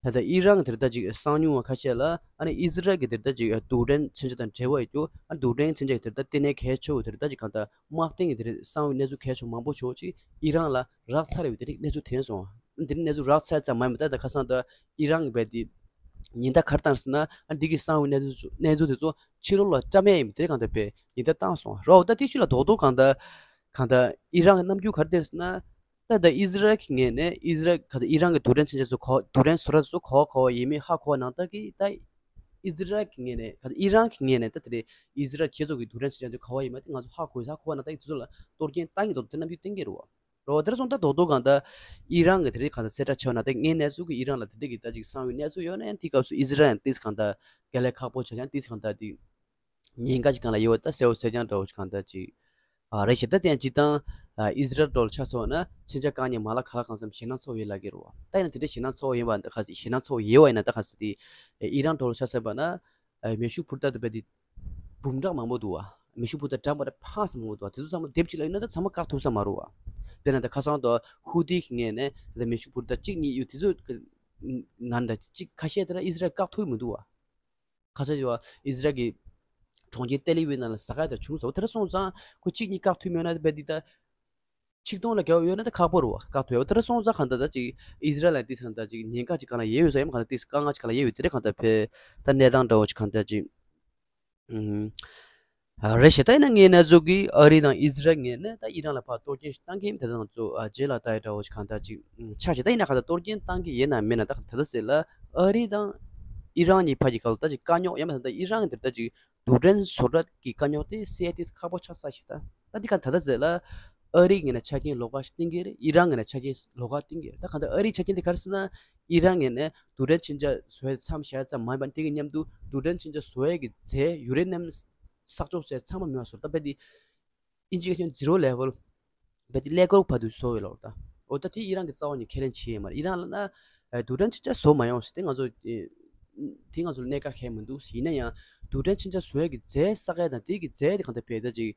ད་ལྟ་ཨི་རན་གྱི་དེར་ད་ཅིག་གསང་མྱོང་བ་ཁ་ཤས་ལ་ཨ་ནི་ཨི་ཟི་རལ་གྱི་དེར་ད་ཅིག་རྡུལ་ཕྲན་མཚོན་ཆ་དང་འབྲེལ་བ་ཡོད་རྒྱུ། ཨ་རྡུལ་ཕྲན་མཚོན་ཆ་གི་དེར་ད་ལྟེ་གནས་གལ་ཆེ་བོ་དེར་ད་ཅིག་གང་ལྟར་དམག་དོན་གྱི་དེར་གསང་བའི་གནས་ཚུལ་གལ་ཆེ་བོ་མང་པོ་ཞིག་ཅིག་ཨི་རན་ལ་རག་ཚར་ཡོད་པའི་དེ་རིགས་གནས་ཚུལ་ཐོན་སོང་། ཨ་དེ་རིགས་གནས་ཚུལ་རག་ཚར་ཙམ་མ་ཡིན་པར་ད་ལྟ་ཁ་སང་ད་ཨི་རན་གྱི་བས་དེ་ཉེན་བརྡ་ག་རེ་བཏང་ཟེར་ན། ཨ་འདི་གི་གསང་བའི་གནས་ཚུལ་གནས་ཚུལ་དེ་ཚོ་ཕྱི་ལོགས་ལ་བཀྲམ་ཡས་ཡིན་པའི་དེ་གང་ལྟར་བས་ཉེན་བརྡ་བཏང་སོང་རོ། ད་དེ་ཤུལ་ལ་རྡོག་རྡོག་གང་ལྟར་གང་ལྟར་ཨི་རན་གྱི་རྣམ་འགྱུར་ག་རེ་བསྟན་ཟེར་ན། ད་ད་ཨི་ཟི་རལ་གྱི་ངོས་ནས་ཨི་ཟི་རལ་ག་ཚོད་ཨི་རན་གྱི་རྡུལ་ཕྲན་མཚོན་ཆ་ཚོ་ག་རྡུལ་ཕྲན་བཟོ་གྲྭ་ཚོ་ག་པར་ག་པར་ཡོད་མེད་ཧ་གོ་བ་ནང་ལྟར་གྱི་ད་ཨི་ཟི་རལ་གྱི་ངོས་ནས་ག་ཚོད་ཨི་རན་གྱི་ངོས་ནས་ད་དེ་རེད། ཨི་ཟི་རལ་ཁྱེད་ཚོ་གི་རྡུལ་ཕྲན་མཚོན་ཆ་ཚོ་ག་པར་ཡོད་མེད་དེ་ང་ཚོ་ཧ་གོ་ཧ་གོ་བ་ནང་ལྟར་གྱི་དེ་ཚོ་ལ་གཏོར་སྐྱོན་བཏང་གི་འདུག་དེ་རྣམ་འགྱུར་བསྟན་གྱི་རེད་བ། རོ་དེར་སོང་ད་རྡོག་རྡོག་གང་ལྟར་ཨི་རན་གྱི་དེ་རིང་གང་ལྟར་གསལ་བསྒྲགས་བྱས་པ་ན་ད་ངའི་གནས་ཚུལ་གྱི་ཨི་རན་ལ་དེ་འདྲ་གི་ད་ཅིག་གསང་བའི་གནས་ཚུལ་ཡོད་ན་ཡང་དེའི་སྐབས་སུ་ཨི་ཟི་རལ་ཡང་ཏིས་གང་ལྟར་དཀའ་ལས་ཁག་པོ་བྱས་ཀྱང་ཏིས་གང་ལྟར་དེ། ཉེན་ཁ་ཅིག་སྒང་ལ་ཡོད་པ་ད་གསལ་བོ་གསལ་རྐྱང་འདྲ་བོ་ཅིག་གང་ལྟར་ཅིག་ཨ་རེད་ཤག་ད་དེ་ཡང་སྤྱིར་བཏང་ཨ་ཨི་ཟི་རལ་འགྲོ་ལ་ཆ་མཚོན་ན་མཚོན་ཆ་བཀག་ཉར་མ་ལག་ག་ལ་གང་འཚམ་ཞེད་སྣང་ཚ་བོ་ཡོད་ལབ་ཀྱི་རེད་བ། ད་ཡིན་ན་དེ་འདྲ་ཞེད་སྣང་ཚ་བོ་ཡིན་པ་འདི་ག་ཞེད་སྣང་ཚ་བོ་ཡོད་བ་ཡིན་ན་ད་ག་ཟེར་ཏེ་ཨི་རན་འགྲོ་ལ་ཆ་མཚོན་པ་ན་ཨ་མེ་ཤུགས་འཕུར་མདའ་དེ་བས་དེ་འབུམ་ཕྲག་མང་པོ་འདུག་བ། མེ་ཤུགས་འཕུར་མདའ་འདྲ་མ་འདྲ་ཕངས་སུ་མང་པོ་འདུག་བ། དེ་ཚོ་ཚང་མ་སྡེབ་གཅིག་ལ་ཡིན་ན་ད་ཚང་མ་བཀག་ཐུབ་ས་མ་རེད་བ། དཔེར་ན་ད་ཁ་སང་དུ་ཧུ་ཏི་གི་ངོས་ནས་ད་མེ་ཤུགས་འཕུར་མདའ་གཅིག་གཉིས་ཡོད་དེ་ཚོ་ནང་ད་གཅིག་ཁ་ཤས་དེ་ལ་ཨི་ཟི་རལ་བཀག་ཐུབ་མི་འདུག་བ། ཁ་ཤས་ཡོད་ཨི་ཟི་རལ་གྱི་གྲོང་ཁྱེར་ཏེ་ལི་ཝི་ནང་ལ་ཟ་ཁང་དེ་བྱུང་སོང་། དེ་འདྲ་སོང་ཙང་ཁོ་གཅིག་གཉིས་བཀག་ཐུབ་མེད་ན་དེ་བས་འདི་ད་ཆིག་སྟོང་ལ་བརྒལ་བ་ཡོད་ན་ད་ཁག་པོ་རེད་བ། བཀག་ཐུབ་ཡོད། དེ་འདྲ་སོང་ཙང་གང་ལྟར་ད་ཅིག་ཨི་ཟི་རལ་ལ་དེ་ཚོ་གང་ལྟར་ཅིག་ཉེན་ཁ་ཅིག་གང་ལ་ཡོད་ཡོད་ས་ཡོད་མ་གང་ལྟར་དེ་དཀའ་ངལ་ཅིག་གང་ལ་ཡོད་ཡོད་དེ་འདྲ་གང་ལྟར་བས་ད་གནས་སྟངས་འདྲ་བོ་ཅིག་གང་ལྟར་ཅིག་ཨུམ། ཨ་རེད་ཤག་ད་ཡིན་ན་ངའི་གནས་ཚུལ་གྱིས་ཨ་རི་དང་ཨི་ཟི་རལ་ངོས་ནས་ད་ཨི་རན་ལ་ཕར་གཏོར་སྐྱོན་ཞིག་བཏང་གི་ཡིན་དེ་ང་ཚོ་ཨ་རྗེས་ལ་ལྟ་ཡི་འདྲ་བོ་ཞིག་གང་ལྟར་ཅིག་ཆགས་ཤིག་ད་ཡིན་ན་གང་ལྟར་གཏོར་སྐྱོན་བཏང་གི་ཡིན་ན་མིན་ན་ད་གང་ལྟར་ཟེར་ལ་ཨ་རི་དང་ཨི་རན་གཉིས་བར་གྱི་སྐབས་ལ་ད་ཅིག་དཀའ་རྙོག་ཡང་མིན་ད་ལྟ་ཨི་རན་གྱི་དེར་ད་ཅིག་རྡུལ་ཕྲན་བཟོ་གྲྭ་གི་དཀའ་རྙོག་དེ་སེལ་ཏེ་ཁག་པོ་ཆགས་ས་ཞིག་ད་ད་འདི་གང་ལྟར་ཟེར་ལ་ཨ་རི་ངོས་ནས་ཆ་རྐྱེན་ལོགས་ཀ་ཞིག་བཏིང་གི་རེད། ཨི་རན་ངོས་ནས་ཆ་རྐྱེན་ལོགས་ཀ་བཏིང་གི་རེད། ད་གང་ལྟར་ཨ་རིའི་ཆ་རྐྱེན་དེ་ག་རེ་ཟེར་ན་ཨི་རན་ངོས་ནས་རྡུལ་ཕྲན་མཚོན་ཆ་བཟོ་ཡ་མཚམས་བཞག་ཙམ་མ་ཡིན་པ་དེ་གི་མཉམ་དུ་རྡུལ་ཕྲན་མཚོན་ཆ་བཟོ་ཡ་གི་རྫས་ཡུ་རེ་ནམ་གསོག་འཇོག་བྱས་ཚང་མ་མེད་པ་བཟོ། ད་དཔེ་དེ་ཨིན་ཇི་སྐད་ཆ་ཛི་རོ་ལེ་ཝལ་ རྦད་དེ་ཀླད་ཀོར་བར་དུ་བཟོ་ཡོད་ལ། འོ་ད་འོ་ད་དེ་ཨི་རན་གྱི་རྩ་བ་ནས་ཁས་ལེན་བྱས་ཡོད་མ་རེད། ཨི་རན་ལ་ན་ཨ་རྡུལ་ཕྲན་ཆིན་ཆ་བཟོ་མ་ཡོང་ཟེར་དེ་ང་ཚོ་ཨེ་དེ་ང་ཚོ་ལ་གནད་འགག་གང་ཡང་མི་འདུག་ཟེར། ཡིན་ན་ཡང་རྡུལ་ཕྲན་ཆིན་ཆ་བཟོ་ཡག་གི་རྫས་བསགས་ཡག་དང་དེ་གི་རྫས་དེ་གང་ལྟར་བེད་ད་ཅིག་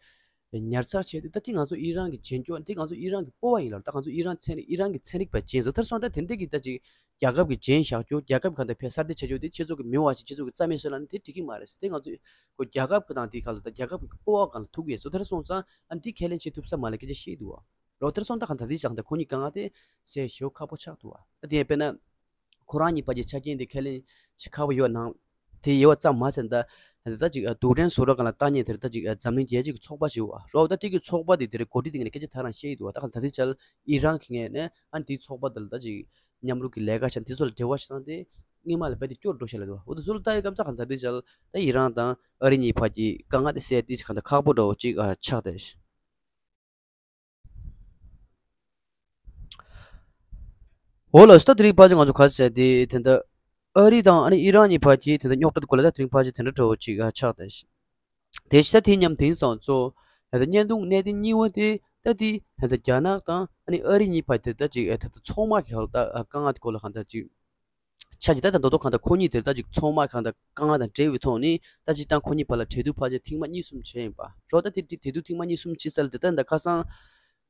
ཉར་ཚགས་བྱས་ཏེ། ད་དེ་ང་ཚོ་ཨི་རན་གྱི་རྗེས་འཇུག་དེ་ང་ཚོ་ཨི་རན་གྱི་སྤོབས་པ་ཡིན་ལ། ད་ང་ཚོ་ཨི་རན་ཚན་རིག་ཨི་རན་གྱི་ཚན་རིག་པ་ཅན་ཟེར་དེར་སོང་ད་དེ་འདྲ་གི་ད་ཅིག་རྒྱལ་ཁབ་ཀྱི་རྗེས་བཞག་རྒྱུ། རྒྱལ་ཁབ་གང་ལྟར་བེད་གསར་གཏོད་བྱ་རྒྱུ་དེ་ཁྱེད་ཚོ་གི་མི་བ་ཞིག་ཁྱེད་ཚོ་གི་རྩ་མེད་བཟོ་ལ་ནི་དེ་འགྲིག་གི་མ་རེད་ཟེར། དེ་ང་ཚོ་གོ་རྒྱལ་ཁབ་ཀྱི་དང་དེ་ག་ལ་ད་རྒྱལ་ཁབ་ཀྱི་སྤོབས་པ་གང་ལ་ཐུག་ཡོད་ཟེར། དེར་སོང་ཙང་ཨ་འདི་ཁས་ལེན་བྱེད་ཐུབ་ས་མ་ལ་སྐད་ཆ་བཤད་འདུག་བ། རོགས་དེར་སོང་ད་གང་ད་དེ་ཅང་ད་ཁོ་གཉིས་གང་ང་དེ་སེ་ཞེ་པོ་ཁག་པོ་ཆགས་འདུག་བ། ད་དེ་དཔེར་ན། ཁོ་རང་གཉིས་བར་གྱི་ཆ་རྐྱེན་དེ་ཁས་ལེན་བྱེད་ཁག་པོ་ཡོད་ནའང་། དེ་ཡོད་པ་ཙམ་མ་ཟད་ད་ད་ཅིག་རྡུལ་ཕྲན་བཟོ་གྲྭ་སྒང་ལ་ལྟ་མཁན་དེར་ད་ཅིག་འཛམ་གླིང་རྒྱལ་སྤྱི་གི་ཚོགས་པ་ཞིག་ཡོད་པ་རོགས། ད་དེ་གི་ཚོགས་པ་དེ་དེར་འགོ་ཁྲིད་དེ་ངས་སྐད་ཆ་ད་རང་བཤད་ཡི་འདུག་བ། ད་ག་ད་དེ་ཅལ་ཨི་རན་གྱི་ངོས་ནས་ཨ་འདིའི་ཚོགས་པ་དེ་ལ་ད་ཅིག་མཉམ་རུབ་ཀྱི་ལས་ཀ་བྱ་དེ་ཚོ་ལ་འབྲེལ་བ་བྱེད་སྟངས་དེ་སྔོན་མ་ལ་རྦད་དེ་སྐྱོ་རུ་འགྲོ་ཤག་ལབ་འདུག་བ། འོ་དེ་ཚོ་ལ་ལྟ་ཡི་སྐབས་ད་ག་ད་དེ་ཅལ་ད་ཨི་རན་དང་ཨ་རི་གཉིས་བར་གྱི་དཀའ་ངལ་དེ་སེལ་དེ་ཅིག་ག་ད་ཁག་པོ་འདྲ་བོ་ཅིག་ཆགས་བསྡད། འོ་ལགས་སོ། ད་དེ་རིང་ཕལ་ཆེར་ང་ཚོ་ག་རེ་ཟེར་དེ་དེ་འདྲ་ཨ་རི་དང་ཨ་ནི་ཨི་རན་གཉིས་བར་གྱི་དེ་འདྲ་རྙོག་དྲ་དེ་སྐོར་ལ་ད་དེ་རིང་ཕལ་ཆེར་དེ་འདྲ་འདྲ་བོ་ཅིག་ཆགས་བསྡད། དེ་ཕྱི་ད་དེ་མཉམ་དེང་སང་ཚོ་ད་ལྟ་བརྙན་ཐུང་གནད་དོན་གཉིས་པ་དེ་ད་དེ་ད་ལྟ་རྒྱ་ནག་དང་ཨ་ནི་ཨ་རི་གཉིས་བར་དེ་ད་ཅིག་ད་ལྟ་ཚོང་དམག་གི་ཧ་ལ་ད་དཀའ་ངལ་དེ་སྐོར་ལ་གང་ལྟར་ཅིག་ཆ་ཅིག་ད་ལྟ་མདོ་མདོ་གང་ལྟར་ཁོ་གཉིས་དེར་ད་ཅིག་ཚོང་དམག་གང་ལྟར་དཀའ་ངལ་དང་འབྲེལ་བའི་ཐོག་ནས་ད་ཅིག་ད་ཁོ་གཉིས་བར་ལ་གྲོས་བསྡུར་ཕལ་ཆེར་ཐེངས་མ་གཉིས་གསུམ་བྱས་ཡིན་པ་རོགས། ད་དེ་གྲོས་བསྡུར་ཐེངས་མ་གཉིས་གསུམ་བྱས་ཚར་ལ་དེ་ད་ད་ཁ་སང་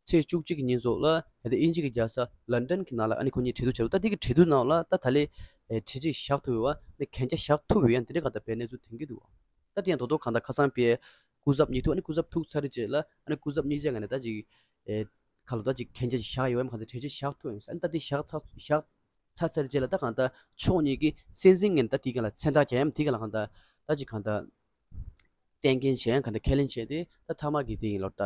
ཚེས་བཅུ་གཅིག་གི་ཉིན་ཚོགས་ལ་ད་ལྟ་དབྱིན་ཇི་གི་རྒྱལ་ས་ལན་ཌན་གྱི་ནང་ལ་ཨ་ནི་ཁོ་གཉིས་གྲོས་བསྡུར་བྱས་འདུག་ད་དེ་གི་གྲོས་བསྡུར་ནང་ལ་ད་ད་ལས་གྲོས་ཆོད་བཞག་ཐུབ་ཡོད་པ་ནི་གན་རྒྱ་བཞག་ཐུབ་ཡོད་ཡང་དེ་འདྲའི་གང་ལྟར་བའི་གནས་ཚུལ་ཐོན་གྱི་འདུག་ད་དེ་ཡང་མདོ་མདོ་གང་ལྟར་ཁ་སང་པའི་སྐུ་ཚབ་གཉིས་ཐུག་ཨ་ནི་སྐུ་ཚབ་ཐུག་ཚར་རྗེས་ལ་ཨ་ནི་སྐུ་ཚབ་གཉིས་ཆ་ངོས་ནས་ད་ཅིག་ཨེ་ཁ་ལོ་ད་ཅིག་གན་རྒྱ་ཅིག་བཞག་ཡོད་པ་གང་ལྟར་གྲོས་ཆོད་བཞག་ཐུབ་ཡོད་ཟེར། ཨ་ནི་ད་དེ་བཞག་ཚར་བཞག་ཚར་ཚར་རྗེས་ལ་ད་གང་ལྟར་ཕྱོགས་གཉིས་ཀྱིས་སྲིད་འཛིན་ངོས་ནས་ད་དེ་གང་ལ་མཚན་རྟགས་རྒྱག་ཡ་དེ་གང་ལ་གང་ལྟར་ད་ཅིག་གང་ལྟར་གཏན་འཁེལ་བྱས་གང་ལྟར་ཁས་ལེན་བྱས་ཏེ་ད་མཐའ་མ་གི་དེ་ཡིན་ལོ། ད་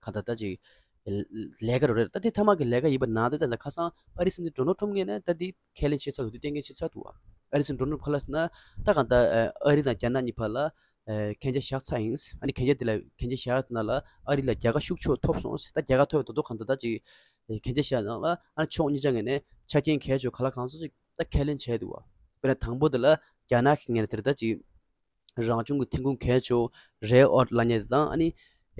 གང་ལྟར་ད་ཅིག་ལས་ཀ་རུ་རེད། ད་དེ་མཐའ་མ་གི་ལས་ཀ་ཡིན་པ་ན་ད་ད་ད་ཁ་སང་ཨ་རིའི་སྲིད་འཛིན་ཌོ་ནལ་ཊམ་ངོས་ནས་ད་དེ་ཁས་ལེན་བྱས་ཚར་འདུག་དེ་གཏན་འཁེལ་བྱས་ཚར་འདུག་ཨ་རིའི་སྲིད་འཛིན་ཌོ་ནལ་ཊམ་ག་ལ་ཟེར་ན་ད་གང་ལྟར་ཨ་རི་དང་རྒྱ་ནག་གཉིས་བར་ལ་ཨེ་གན་རྒྱ་བཞག་ཚར་ཡིན། ཨ་ནི་གན་རྒྱ་དེ་ལ་གན་རྒྱ་བཞག་ཡ་དེ་ནང་ལ་ཨ་རི་ལ་རྒྱལ་ཁ་ཤུགས་ཆེ་བ་ཐོབ་སོང་། ད་རྒྱལ་ཁ་ཐོབ་ཡ་དོ་དོ་གང་ལྟར་ད་ཅིག་གན་རྒྱ་བཞག་ནང་ལ་ཨ་ནི་ཕྱོགས་གཉིས་ཆ་ངོས་ནས་ཆ་རྐྱེན་གལ་ཆེ་བ་ག་ལ་གང་འཚམ་ཅིག་ད་ཁས་ལེན་བྱས་འདུག་བ། དཔེར་ན་དང་པོ་དེ་ལ་རྒྱ་ནག་གི་ངོས་ནས་དེར་ད་ཅིག་རང་བྱུང་གི་ཐོན་ཁུངས་གལ་ཆེ་བ་རེར་ཨར་ཐི་ལབ་མཁན་དེ་དང་ཨ་ནི་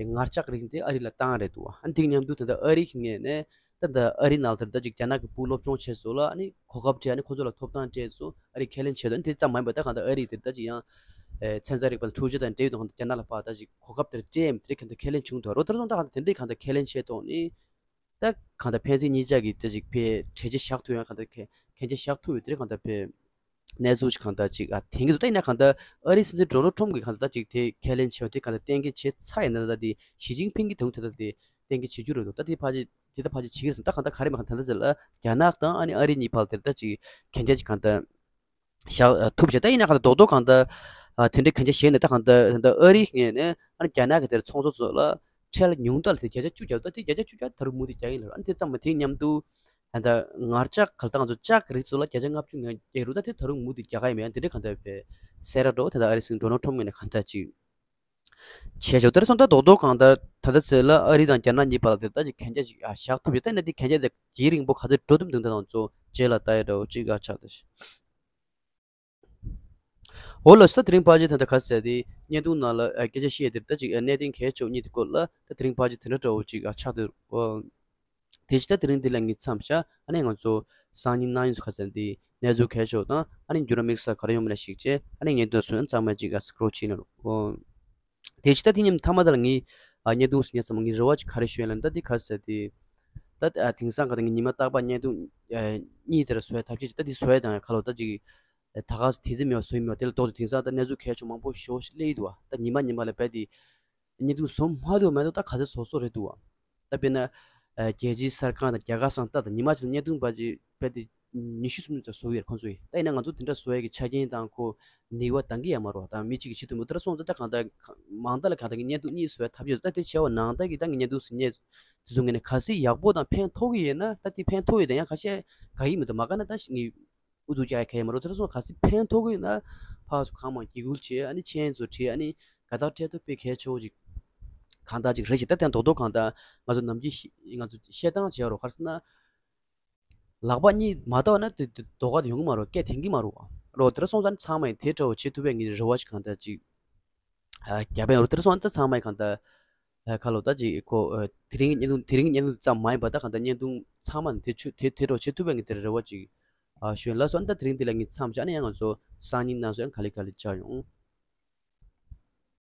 ངར་ལྕགས་རིགས་དེ་ཨ་རི་ལ་བཏང་རེད་འདུག་བ། ཨ་ནི་དེ་མཉམ་དུ་ད་ལྟ་ཨ་རི་གི་ངོས་ནས་ད་ལྟ་ཨ་རི་ནང་ལ་དེར་ད་ཅིག་རྒྱ་ནག་གི་ཕྲུ་གུ་སློབ་སྦྱོང་བྱས་སོ་ལ་ཨ་ནི་གོ་སྐབས་སྤྲད་ཨ་ནི་ཁོ་ཚོ་ལ་ཐོབ་ཐང་སྤྲད་སོ་ཨ་རི་ཁས་ལེན་བྱས་འདུག་ཨ་ནི་དེ་ཙམ་མ་ཡིན་པ་ད་གང་ལྟར་ཨ་རི་དེར་ད་ཅིག་ཡང་ཨེ་ཚན་རྩལ་རིག་པ་དང་འཕྲུལ་ཆས་དང་འབྲེལ་ཡོད་དང་གང་ལྟར་རྒྱ་ནག་ལ་ཕར་ད་ཅིག་གོ་སྐབས་དེར་སྤྲད་ཨེམ་དེ་རིགས་གང་ལྟར་ཁས་ལེན་བྱུང་འདུག་རོ། དེར་སོང་ད་གང་ལྟར་དེ་འདྲའི་གང་ལྟར་ཁས་ལེན་བྱས་ཐོག་ནས་ད་གང་ལྟར་ཕན་ཚུན་གཉིས་ཆ་གི་ད་ཅིག་ཕའི་གྲོས་ཆོད་བཞག་ཐུབ་ཡང་གང་ལྟར་གན་རྒྱ་བཞག་ཐུབ་ཡོད་དེ་རིགས་གང་ལྟར་ཕའི་གནས་ཚུལ་ཞིག་གང་ལྟར་ཅིག་ཨ་དེང་གི་ད་ཡིན་ན་གང་ལྟར་ཨ་རིའི་སྲིད་འཛིན་ཌོ་ནལ་ཊམ་གྱིས་གང་ལྟར་ད་ཅིག་དེ་ཁས་ལེན་བྱས་དེ་གང་ལྟར་གཏན་འཁེལ་བྱས་ཚར་ཡིན་ན་ད་དེ་ཞི་ཅིན་ཕིང་གིས་དོན་དེ་ད་དེ་གཏན་འཁེལ་བྱེད་རྒྱུ་རེད་འདུག་ད་དེ་ཕལ་ཆེར་དེ་ད་ཕལ་ཆེར་བྱེད་ཀྱི་རེད་བསམ། ད་གང་ལྟར་ག་རེ་མ་གང་ལྟར་ད་ལ་རྒྱ་ནག་དང་ཨ་ནི་ཨ་རི་གཉིས་བར་དེར་ད་ཅིག་གན་རྒྱ་ཅིག་གང་ལྟར་བཞག་ཐུབ་བྱས། ད་ཡིན་ན་གང་ལྟར་རྡོག་རྡོག་གང་ལྟར་དེ་འདྲའི་གན་རྒྱ་བཞེས་ནས་ད་གང་ལྟར་ད་ཨ་རིའི་ངོས་ནས་ཨ་ནི་རྒྱ་ནག་གི་དེར་ཚོང་ཟོག་ཚོ་ལ་ཁྲལ་ཉུང་མཐའ་ལ་དེ་བརྒྱ་ཆ་བཅུ་བརྒྱབ། ད་དེ་བརྒྱ་ཆ་བཅུ་བརྒྱ་ད་རུང་མུ་མཐུད་རྒྱག་གི་ཡིན་ལ། ཨ་ནི་དེ་ཙམ་མ་དེ་མཉམ་དུ་ད་ལྟ་ངར་ལྕགས་གང་ལྟར་ང་ཚོ་ལྕགས་ཀྱི་རིགས་ཚོ་ལ་བརྒྱ་ཆ་ལྔ་བཅུ་ང་རྒྱག་རུང་ད་དེ་ད་རུང་མུ་མཐུད་རྒྱག་གི་ཡིན་མེད་དེ་འདྲའི་གང་ལྟར་བའི་གསལ་བསྒྲགས་འགྲོ་དེ་ད་ཨ་རིའི་སྲིད་འཛིན་ཌོ་ནལ་ཊམ་ངོས་ནས་གང་ལྟར་ཅིག་བྱས་ཆོག་དེར་སོང་ད་རྡོག་རྡོག་གང་ལྟར་ད་ལྟ་ཚེ་ལ་ཨ་རི་དང་རྒྱ་ནག་གཉིས་བར་ལ་དེ་ལྟ་ཅིག་གན་རྒྱ་ཅིག་ཨ་བཞག་ཐུབ་ཡོད། ད་ཡིན་ན་དེ་གན་རྒྱ་དེ་རྒྱང་རིང་པོ་ག་ཚོད་འགྲོ་ཐུབ་འདུག་ད་དང་ཚོ་རྗེས་ལ་ལྟ་ཡ་འདྲ་བོ་ཅིག་ཨ་ཆགས་ད། འོ་ལགས་སོ། དེ་རིང་ཕལ་ཆེར་ད་ལྟ་ག་ཟེར་དེ་བརྙན་ཐུང་ནང་ལ་ཨ་སྐད་ཆ་བཤད་དེར་ད་ཅིག་ཨ་གནད་དོན་གལ་ཆེ་བ་གཉིས་དེ་སྐོར་ལ་ད་དེ་རིང་ཕལ་ཆེར་དེ་འདྲ་འདྲ་བོ་ཅིག་ཨ་ཆགས་དེ། དེ་ཕྱི་ད་དེ་རིང་འདི་ལ་ངས་མཚམས་བཞག་ཨ་ནི་ང་ཚོ་སང་ཉིན་གནངས་ཉིན་ཚོ་ག་ཟེར་དེ་གནས་ཚུལ་གལ་ཆེ་བ་དང་ཨ་ནི་འགྱུར་བ་དམིགས་བསལ་ག་རེ་ཡོང་མིན་ལ་གཞིགས་བྱས་ཨ་ནི་ངས་འདི་ཚོ་ཚང་མ་ཅིག་ཨ་སི་ཀྲོལ་བྱས་ནས་རོ། དེ་ཕྱི་ད་དེ་ཉིན་མཐའ་མ་ད་ལ་ངས་ཨ་བརྙན་ཐུང་ཟིན་ཉ་ཚང་མ་ངས་རེ་བ་ཅིག་ག་རེ་ཞུ་ཡ་ལ་ད་དེ་ག་ཟེར་དེ། ད་ཨ་དེང་སང་ག་ད་ངས་ཉི་མ་རྟག་པར་བརྙན་ཐུང་ཨ་གཉིས་དེར་བཟོ་ཡ་ཐབས་ཤེས་ཅིག་ད་དེ་བཟོ་ཡ་དང་ཁ་ལོ་ད་ཅིག་ད་ག་དེ་ཚེ་མེད་པ་བཟོ་ཡི་མེད་པ་དེ་ལ་ལྟོས་ཏེ་དེང་སང་ད་གནས་ཚུལ་གལ་ཆེ་མང་པོ་ཞེ་པོ་ཞིག་སླེབས་ཡི་འདུག་བ། ད་ཉི་མ་ཉི་མ་ལ་རྦད་དེ་བརྙན་ཐུང་བཟོ་མ་ཐུབ་མ་གཏོགས་ད་ག་ཚོད་བཟོ་བཟོ་རེད་འདུག་བ། ད་དཔེར་ན་ཨ་རྒྱལ་སྤྱིའི་གསར་ཁང་དང་རྒྱ་གར་གསར་ཁང་ད་ད་ཉི་མ་གཅིག་ལ་བརྙན་ཐུང་རྦད་དེ་རྦད་དེ་ཉི་ཤུ་སུམ་ཅུ་ཙམ་བཟོ་གི་ཡོད་རེད་ཁོང་ཚོ་གིས། ད་ཡིན་ན་ང་ཚོ་དེ་འདྲ་བཟོ་ཡ་གི་ཆ་རྐྱེན་དང་ཁོ་ནུས་པ་འདང་གི་ཡོད་མ་རེད་བ། ད་མི་གཅིག་གིས་བྱེད་ཐུབ་མི་འདུག་ད་སོང་ཙང་ད་གང་ལྟར་མང་ད་ལ་གང་ལྟར་གྱི་བརྙན་ཐུང་གཉིས་བཟོ་ཡ་ཐབས་ཤེས་ད་དེ་བྱས་པ་ནང་ལྟར་གྱི་ད་ངས་བརྙན་ཐུང་ཟིན་ཉེ་དེ་ཚོ་ངོས་ནས་གལ་སྲིད་ཡག་པོ་དང་ཕན་ཐོགས་ཀྱི་ཡོད་ན་ད་དེ་ཕན་ཐོགས་ཡོད་དེ་ཡང་ཁ་ཤས་དགའ་གི་མི་འདུག་མ་དགའ་ན་ད་ངས་ཨུ་ཚུགས་རྒྱག་ཡ་གང་ཡང་མ་རེད། དེ་ཚོ་གལ་སྲིད་ཕན་ཐོགས་ཀྱི་ཡོད་ན་ཕར་ཚུར་གང་མང་འགྱིག་སྐུལ་བྱས་ཨ་ནི་མཆན་ཚོ་བྲིས་ཨ་ནི་དགའ་རྟགས་སྤྲད་ཐུབ་པའི་གལ་ཆེ་བོ་ཅིག་གང་ལྟར་ཅིག་རེད་ཤག་ད་དེ་རྡོག་རྡོག་གང་ལྟར་ང་ཚོ་ནམ་རྒྱུན་ཤི་ང་ཚོ་བཤད་སྟངས་བྱས་རོགས་ག་རེ་ཟེར་ན། ལག་པ་གཉིས་མ་བརྡབ་ན་དེ་དེ་རྡོག་ཁ་དེ་ཡོང་གི་མ་རེད། སྐད་འཐེན་གི་མ་རེད་བ། རོགས་དེ་འདྲ་སོང་ཙང་ཚང་མས་དེ་འདྲ་བོ་བྱེད་ཐུབ་པའི་ངའི་རེ་བ་ཞིག་གང་ལྟར་ཅིག་ཨ་རྒྱབ་ཡ་རོགས། དེ་འདྲ་སོང་ཙང་ཚང་མས་གང་ལྟར་ ད་ཁ་ལོ་ད་ཅིག་ཁོ་ཨ་དེ་རིང་གི་བརྙན་ཐུང་དེ་རིང་གི་བརྙན་ཐུང་ཙམ་མ་ཡིན་པ་ད་གང་ལྟར་བརྙན་ཐུང་ཚང་མ་ནས་དེ་ཆུ་དེ་དེ་འདྲ་བྱེད་ཐུབ་པའི་ངས་དེར་རེ་བ་ཅིག་ཨ་ཞུ་ཡིན། ལགས་སོ། ཨ་ནི་ད་དེ་རིང་འདི་ལ་ངས་མཚམས་བཞག་ནས་ཡང་ང་ཚོ་སང་ཉིན་ནང་སོ་ཡང་ག་ལེ་ག་ལེ་བཅར་ཡོང་།